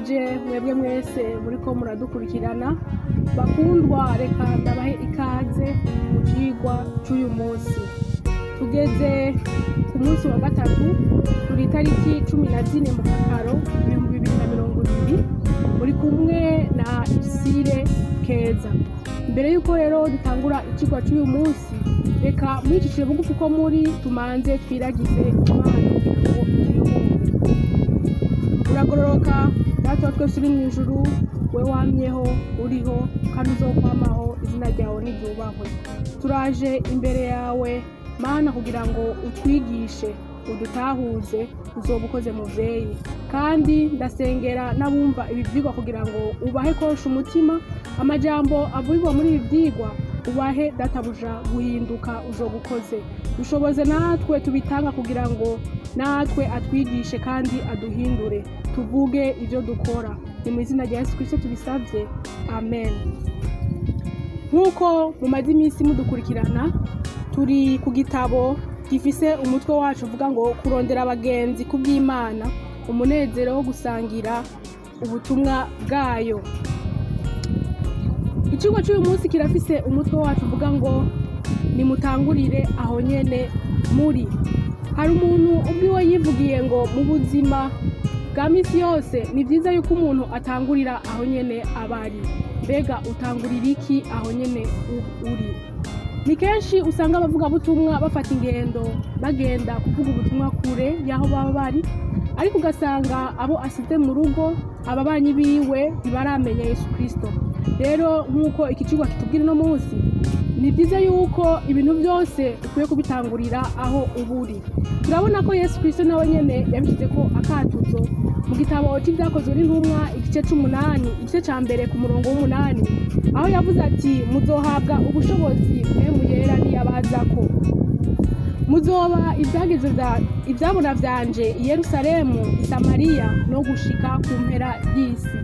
Ndabaramukije mwebwe mwese muriko muradukurikirana. Bakundwa, reka ndabahe ikaze mu cigwa c'uyu munsi. Tugeze ku munsi wa gatatu, turi itariki 14 mu Kakaro 2020. Muri kumwe na Isire Keza. Mbere yuko rero dutangura icigwa c'uyu munsi, reka mwicishije bugufi ko muri tumanze twiragize Imana kugira ngo ituyobore. Uragororoka, Data wa twese uri mw'ijuru, we wamyeho, uriho kandi uzokwamaho, izina ryawe niryubahwe. Turaje imbere yawe, Mana, kugira ngo utwigishe, udutahuze, uzoba ukoze, muvyeyi. Kandi ndasengera n'abumva ibi vyigwa kugira ngo ubahe korosha umutima, amajambo avugirwa muri ibi vyigwa ubahe, databuja, guhinduka, uzoba ukoze. Dushoboze natwe tubitanga kugira ngo natwe atwigishe kandi aduhindure, tuvuge ivyo dukora. Ni mu izina rya Yesu Kristo tubisavye, amen. Nk'uko mumaze iminsi mudukurikirana, turi ku gitabo gifise umutwe wacu uvuga ngo "Kurondera abagenzi ku bw'Imana, umunezero wo gusangira ubutumwa bwayo". Icigwa c'uyu munsi kirafise umutwe wacu uvuga ngo "Nimutangurire aho nyene muri". Hari umuntu ubwiwe yivugiye ngo mu buzima bwa misi yose ni vyiza yuko umuntu atangurira aho nyene aba ari. Mbega utangurira iki aho nyene uri? Ni kenshi usanga abavugabutumwa bafata ingendo bagenda kuvuga ubutumwa kure y'aho baba bari, ariko ugasanga abo asize mu rugo, ababanyi biwe, ntibaramenya Yesu Kristo. Rero nk'uko iki cigwa kitubwira uno munsi, ni byiza yuko ibintu byose ukwiye kubitangurira aho uba uri. Turabona ko Yesu Kristo nawe nyene yabishyize ko akatuzo mu gitabo c'Ibyakozwe n'Intumwa, igice c'umunani, igice ca mbere, ku murongo w'umunani, aho yavuze ati: "Muzohabwa ubushobozi Mpwemu Yera niyabazako, muzoba ibyagezo ivyabona vyanje i Yerusalemu, i Samariya no gushika ku mpera y'isi."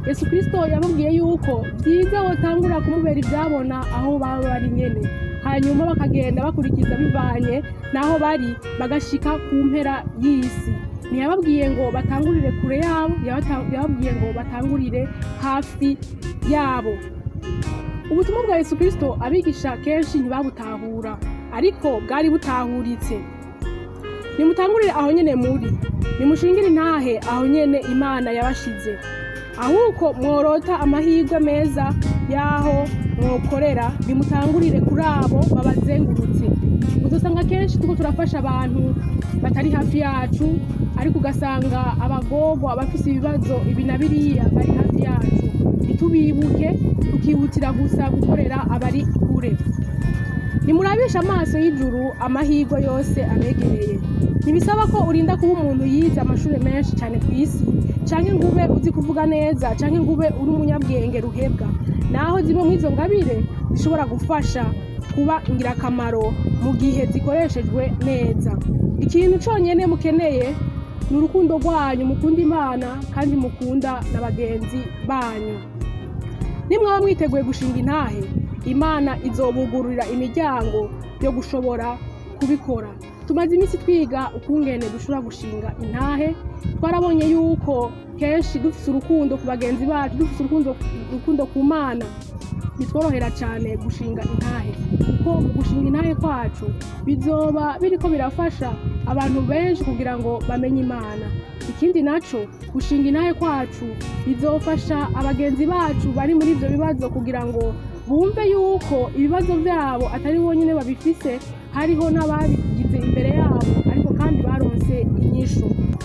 Yesu Kristo yababwiye yuko byiza wotangura kumubera ivyabona aho baba bari nyene, hanyuma bakagenda bakurikiza bivanye n'aho bari, bagashika ku mpera y'isi. Ntiyababwiye ngo batangurire kure yabo, yababwiye ngo batangurire hafi yabo. Ubutumwa bwa Yesu Kristo abigisha kenshi ntibabutahura, ariko bwari butahuritse. Nimutangurire aho nyene muri, nimushingire intahe aho nyene Imana yabashize. Ahubwo mworota amahirwe meza y'aho mwokorera, nimutangurire kuri abo babazengurutse. Uzosanga kenshi turiko turafasha abantu batari hafi yacu, ariko ugasanga abagorwa, abafise ibibazo ibi na biriya bari hafi yacu, ntitubibuke, tukihutira gusa gukorera abari kure. Nimurabisha amaso y'ijuru amahirwe yose abegereye. Ntibisaba ko urinda kuba umuntu yize amashuri menshi cyane ku isi, canke ngo ube uzi kuvuga neza, canke ngo ube uri umunyabwenge ruhebwa. Naho zimwe muri izo ngabire zishobora gufasha kuba ingirakamaro mu gihe zikoreshejwe neza, ikintu conyene mukeneye ni urukundo rwanyu mukunda Imana kandi mukunda na bagenzi banyu. Nimwaba mwiteguye gushinga intahe, Imana izobugururira imiryango yo gushobora kubikora. Tumaze iminsi twiga ukungene dushobora gushinga intahe. Twarabonye yuko kenshi dufise urukundo ku bagenzi bacu, dufise urukundo ku Mana, bitworohera cyane gushinga intahe, kuko mu gushinga intahe kwacu bizoba biriko birafasha abantu benshi kugira ngo bamenye Imana. Ikindi naco, gushinga intahe kwacu bizofasha abagenzi bacu bari muri ivyo bibazo kugira ngo bumve yuko ibibazo vyabo atari bonyene babifise, hariho n'ababigize imbere yabo, ariko kandi baronse inyishu.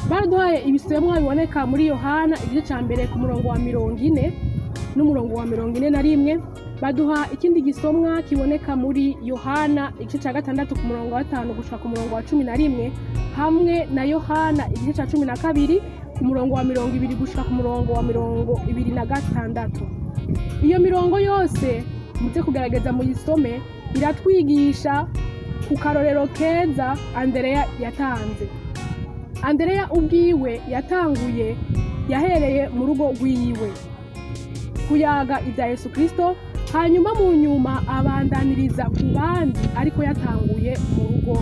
Baraduhaye ibisomwa biboneka muri Yohana igice ca mbere, ku murongo wa 40 n'umurongo wa 41. Baduha ikindi gisomwa kiboneka muri Yohana igice ca gatandatu, ku murongo wa 5 gushika ku murongo wa 11, hamwe na Yohana igice ca 12, ku murongo wa 20 gushika ku murongo wa 26. Iyo mirongo yose muze kugerageza muyisome, iratwigisha ku karorero keza Andereya yatanze. Andereya ubwiwe yatanguye, yahereye mu rugo rwiwe kuyaga ibya Yesu Kristo, hanyuma mu nyuma abandaniriza ku bandi, ariko yatanguye mu rugo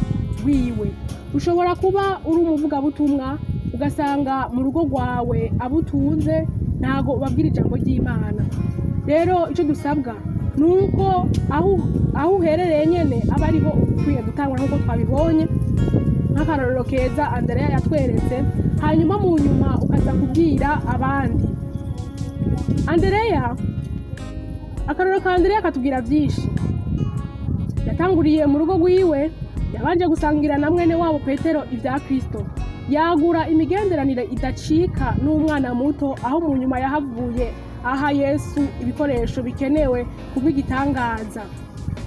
rwiwe. Ushobora kuba uri umuvugabutumwa, ugasanga mu rugo rwawe abo utunze Ntago ubabwira ijambo ry'Imana. Rero icyo dusabwa ni uko aho uherereye nyene aba ariho ukwiye gutangura, nk'uko twabibonye nk'akarorero keza Andereya yatweretse, hanyuma mu nyuma ukaza kubwira abandi. Andereya, akarorero ka Andereya katubwira byinshi. Yatanguriye mu rugo rwiwe, yabanje gusangira na mwene wabo Petero ibya Kristo, yagura imigenderanire idacika n'umwana muto, aho mu nyuma yahavuye aha Yesu ibikoresho bikenewe kubw'igitangaza.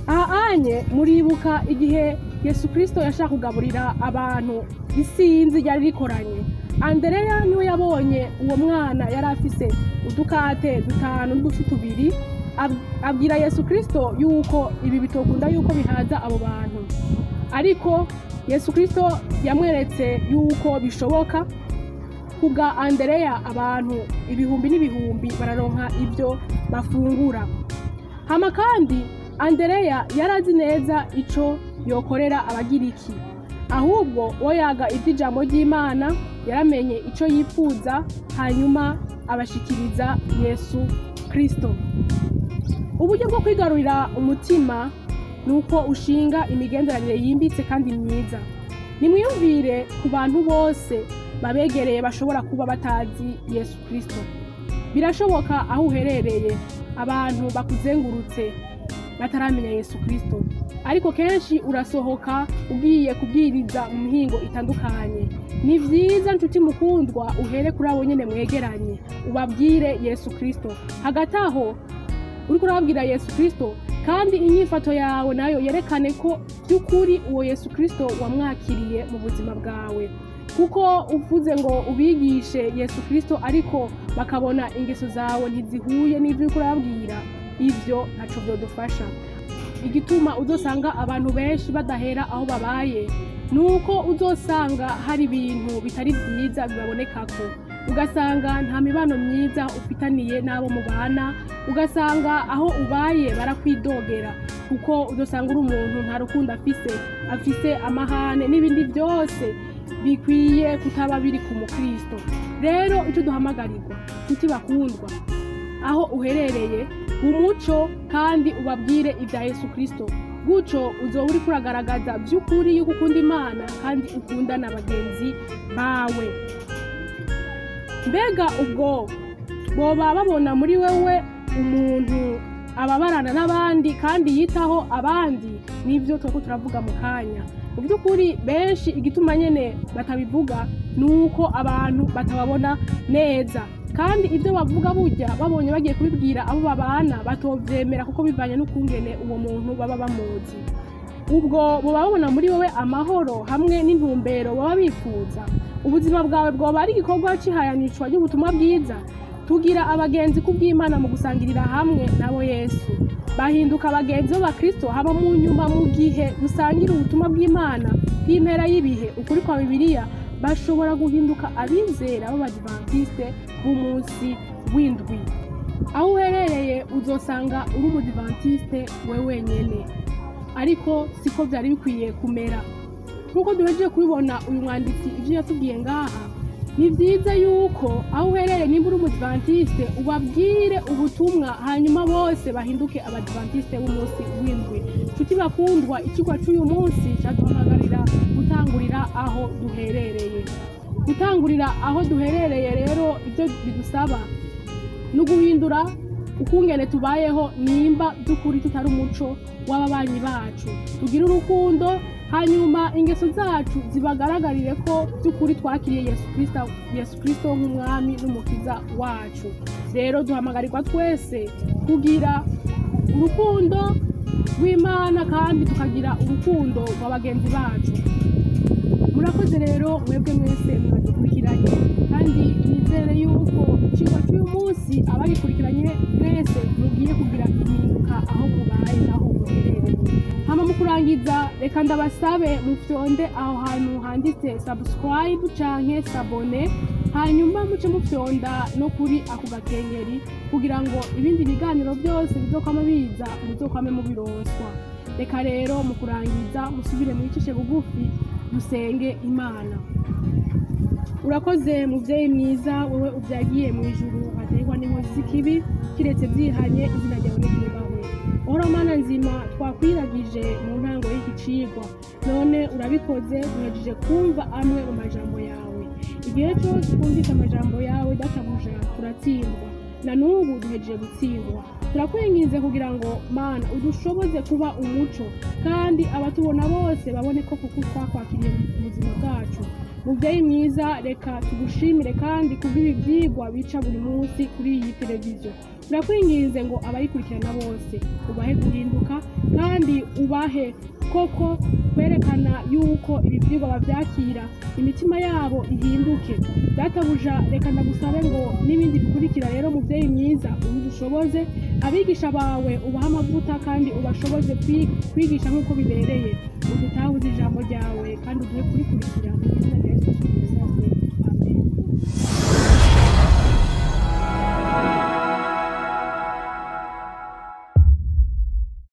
Aha anye muribuka igihe Yesu Kristo yashaka kugaburira abantu isinzi ryari rikoranye, Andereya niwe yabonye uwo mwana yari afise udukate dutanu n'udufi tubiri, abwira Yesu Kristo yuko ibi bitokunda yuko bihaza abo bantu. Ariko Yesu Kristo yamweretse yuko bishoboka. Kubwa Andereya abantu ibihumbi n'ibihumbi bararonka ibyo bafungura. Hama kandi Andereya yarazi neza ico yokorera abagiriki, ahubwo we yaga iby'ijambo ry'Imana, yaramenye ico yifuza, hanyuma abashikiriza Yesu Kristo. Uburyo bwo kwigarurira umutima ni uko ushinga imigenderanire yimbitse kandi myiza. Nimwiyumvire ku bantu bose babegereye bashobora kuba batazi Yesu Kristo. Birashoboka aho uherereye abantu bakuzengurutse bataramenya Yesu Kristo, ariko kenshi urasohoka ugiye kubwiriza mu mihingo itandukanye. Ni vyiza nshuti mukundwa, uhere kuri abo nyene mwegeranye ubabwire Yesu Kristo. Hagati aho uriko urababwira Yesu Kristo, kandi inyifato yawe nayo yerekane ko by'ukuri uwo Yesu Kristo wamwakiriye mu buzima bwawe. Kuko uvuze ngo ubigishe Yesu Kristo ariko bakabona ingeso zawe ntizihuye n'ibyo uriko urababwira, ivyo ntaco vyodufasha. Igituma uzosanga abantu benshi badahera aho babaye nuko uzosanga hari ibintu bitari vyiza bibabonekako, ugasanga nta mibano myiza ufitaniye n'abo mubana, ugasanga aho ubaye barakwidogera, kuko uzosanga uri umuntu nta rukundo afise amahane n'ibindi byose bikwiye kutaba biri ku mukristo. Rero ico duhamagarirwa nshuti bakundwa, aho uherereye umuco kandi ubabwire ibya Yesu Kristo. Gutyo uzoba uriko uragaragaza by'ukuri yuko ukunda Imana kandi ukunda na bagenzi bawe. Mbega ubwo boba babona muri wewe umuntu ababarana n'abandi kandi yitaho abandi? Nivyo turiko turavuga mu kanya. Mu by'ukuri benshi igituma nyene batabivuga nuko abantu batababona neza, kandi ibyo bavuga burya babonye bagiye kubibwira abo babana batovyemera, kuko bivanye n'ukungene uwo muntu baba bamuzi. Ubwo boba babona muri wewe amahoro hamwe n'intumbero baba bifuza. Ubuzima bwawe bwoba ari igikorwa c'ihayanishwa ry'ubutumwa bwiza. Tugira abagenzi kubw'Imana mu gusangirira hamwe nabo Yesu. Bahinduka abagenzi b'Abakristo haba mu nyuma mu gihe dusangira ubutumwa bw'Imana bw'impera y'ibihe, ukuri kwa Bibiliya, bashobora guhinduka abizera b'Abadivantiste b'umunsi w'indwi. Aho uherereye uzosanga uri umudivantiste we wenyene, ariko siko vyari bikwiye kumera. Nkuko duhejeje kubibona uyu mwanditsi ivyo yatubwiye ngaha, ni vyiza yuko aho uherereye nimba uri umudivantiste ubabwire ubutumwa, hanyuma bose bahinduke abadivantiste b'umunsi w'indwi. Nshuti bakundwa, ikigwa c'uyu munsi caduhamagarira gutangurira aho duherereye. Gutangurira aho duherereye rero ibyo bidusaba ni uguhindura ukungene tubayeho, nimba by'ukuri tutari umuco w'ababanyi bacu. Tugire urukundo, hanyuma ingeso zacu zibagaragarire ko by'ukuri twakiriye Yesu Kristo nk'umwami n'umukiza wacu. Rero duhamagarirwa twese kugira urukundo rw'Imana kandi tukagira urukundo rwa bagenzi bacu. Murakoze rero mwebwe mwese mwadukurikiranye, kandi nizere yuko ikigwa cy'uyu munsi abagikurikiranye mwese mugiye kugira impinduka aho mubaye n'aho muherereye. Hama mu kurangiza reka ndabasabe mufyonde aho hantu handitse subscribe canke s'abonner, hanyuma muce mufyonda no kuri ako gakengeri kugira ngo ibindi biganiro byose bizokwama biza muzokwame mubironswa. Reka rero mu kurangiza musubire mwicishe bugufi dusenge Imana. Urakoze muvyeyi mwiza, wewe uvyagiye mu ijuru. z'ikibi kiretse byihanye, izina ryawe niryubahwe. Uhoraho Mana nzima, twakwiragije mu ntango y'iki cigwa, none urabikoze, duhejeje kumva amwe mu majambo yawe. Igihe cyose twumvise amajambo yawe, Databuja, turatsindwa, na n'ubu duhejeje gutsindwa. Turakwinginze kugira ngo, Mana, udushoboze kuba umuco, kandi abatubona bose babone ko kuko twakwakiriye mu buzima bwacu. Mubyeyi mwiza, reka tugushimire kandi kubw'ibi byigwa bica buri munsi kuri iyi televiziyo. Turakwinginze ngo abayikurikirana bose ubahe guhinduka, kandi ubahe koko kwerekana yuko ibi byigwa babyakira, imitima yabo ihinduke. Databuja, reka ndagusabe ngo n'ibindi bikurikira rero, mubyeyi mwiza, ubidushoboze. Abigisha bawe ubahe amavuta kandi ubashoboze kwigisha nk'uko bibereye. Udutahuze ijambo ryawe kandi uduhe kurikurikira, mu izina rya Yesu Kristo.